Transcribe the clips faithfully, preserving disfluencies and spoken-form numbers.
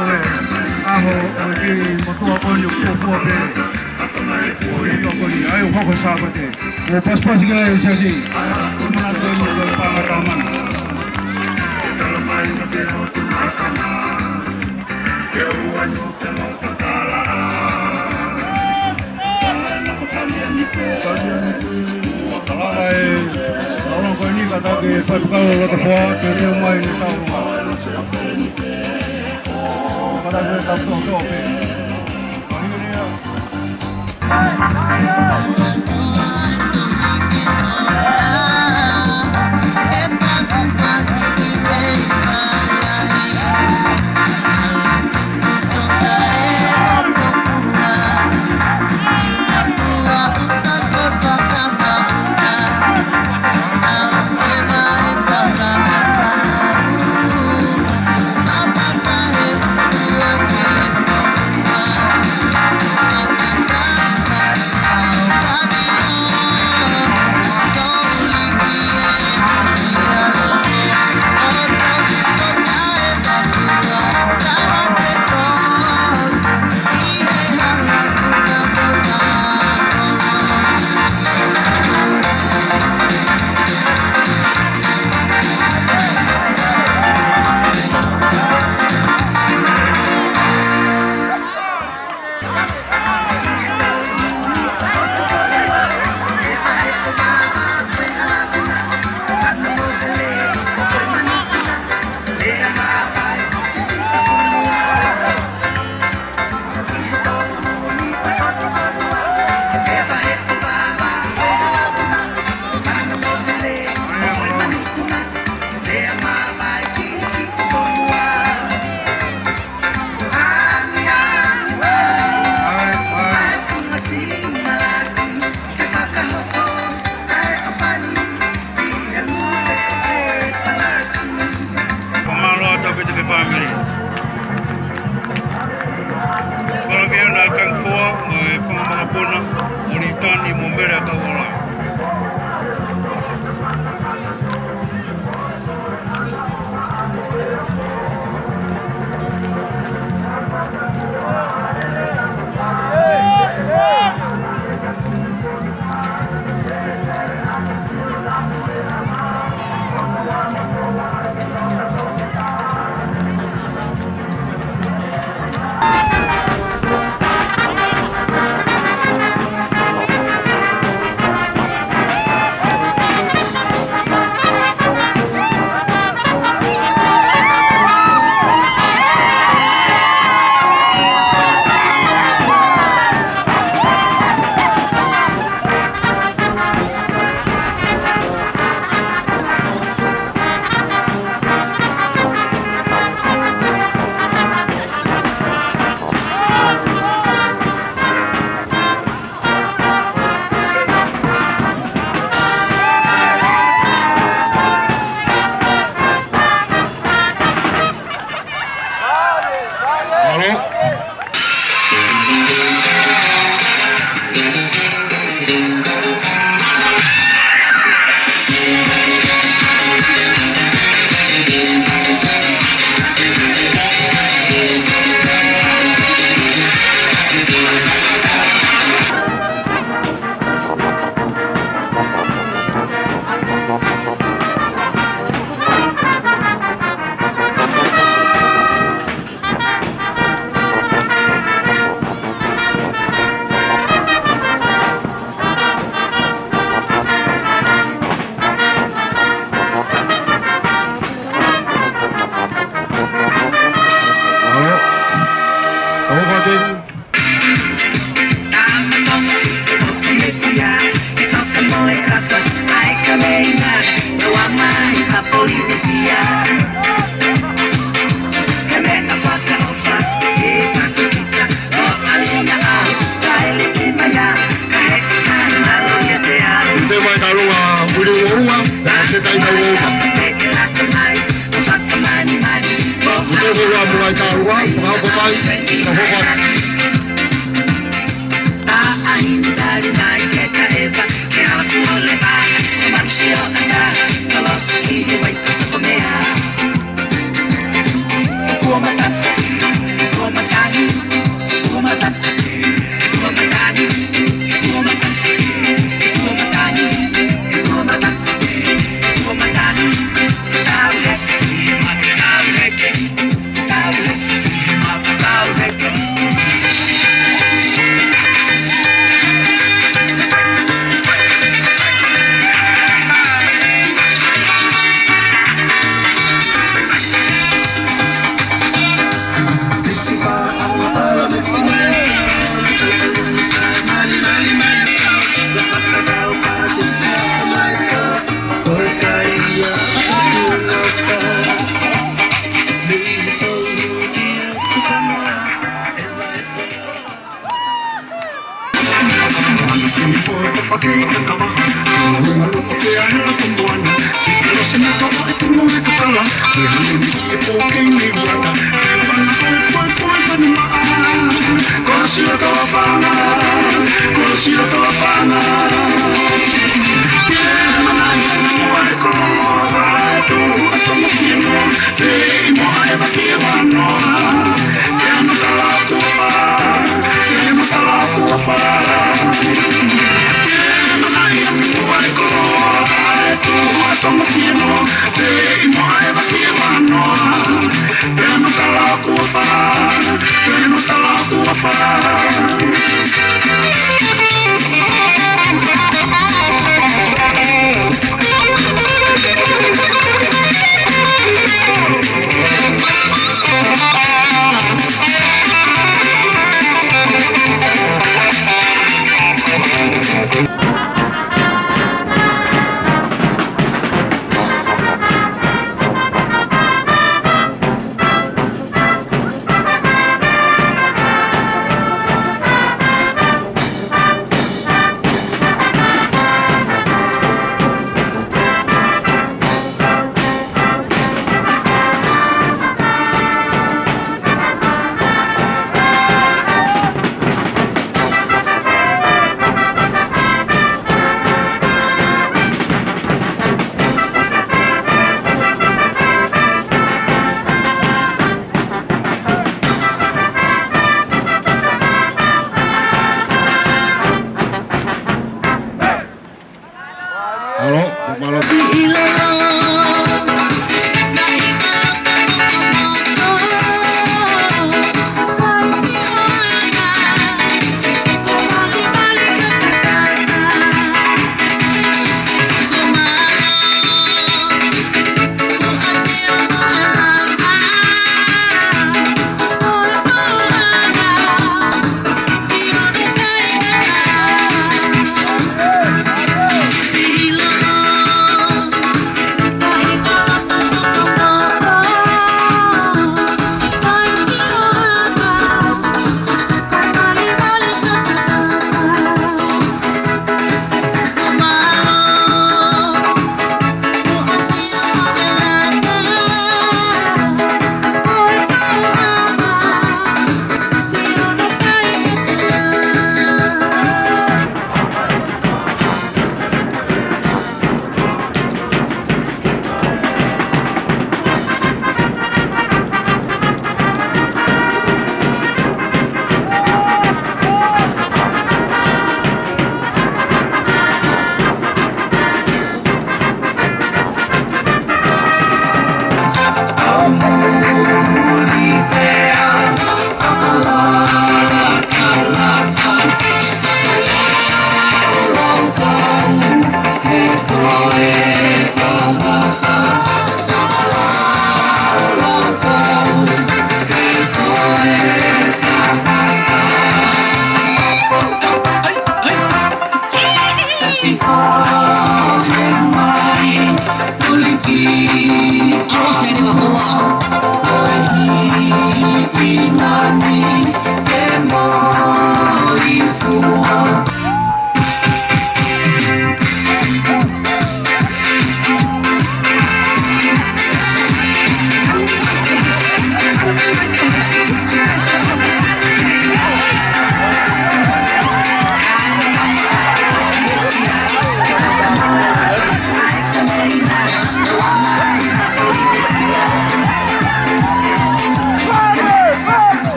ʻAho, ʻa e kiʻi motuʻa ko eni ʻoku fuofua pē. ʻOku ʻi ai ʻa e hoko Sāpate. ʻO pasipasi ki he siasi. Ko e manatu eni ʻo e panga tamana. Ala e, ala ko eni ka taki e faifekau Lotofoa, ke leo mai ne tau. Ka taki e tau tō tō pē. Fakamālō atu ki he fāmili. Kolokiana Kangfoa, mo e fanga makapuna, ʻo Litani mo Mele ʻa Kauola. Mālō. Te vai talua, uli ua ua, te tai talua. Te vai talua, uli ua ua, te tai talua.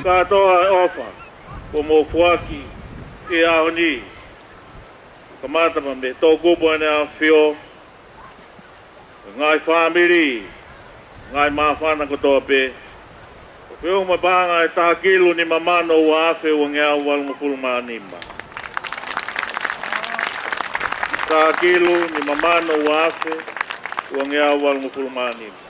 Kātoa e ʻofa kuo mou foaki ʻi he ʻaho ni, kamata mei he toʻukupu ʻEne ʻAfio, ngaahi fāmili, ngaahi māfana kotoa pē, ʻo feʻunga mo e paʻanga ʻe taha kilu nima mano ua afe uangeau valungofulu mā nima. Taha kilu nima mano ua afe uangeau valungofulu mā nima.